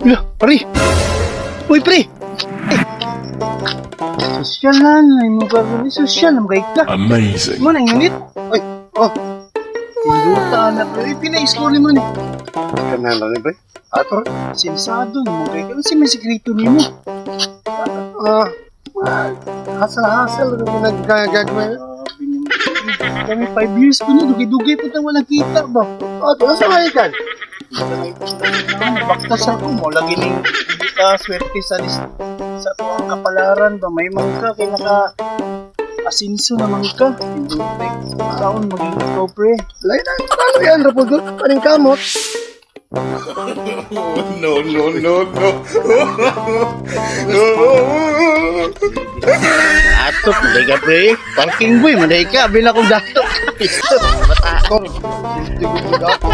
Hala, pre! Uy, pre! Eh! Sosyal na, ay mo ka sosyal na magay ka. Amazing. Mo nang unit. Ay, oh. Luta na pre, pina-score ni man eh. Kanan lang ni pre. Ato. Sinsado mo kay ka. Kasi may sikreto nimo. Ah, hasal-hasal na nagagagawin. Grabe nimo. Kami 5 years ko na, dugay-dugay po tayo walang kita ba? Ato, nasa may kan? Baktas ako mo, lagi ning hindi ka swerte sa sa tuwang kapalaran ba, may mangka kay naka asinso na mangka. Hindi taon maging ikaw, pre. Lain na, talo yan, rapod. Paning kamot. No, no, no, no. Atok, malay ka, pre. Parking boy, malay ka. Abi na akong dato. Pisto. Tol, hindi ko dato.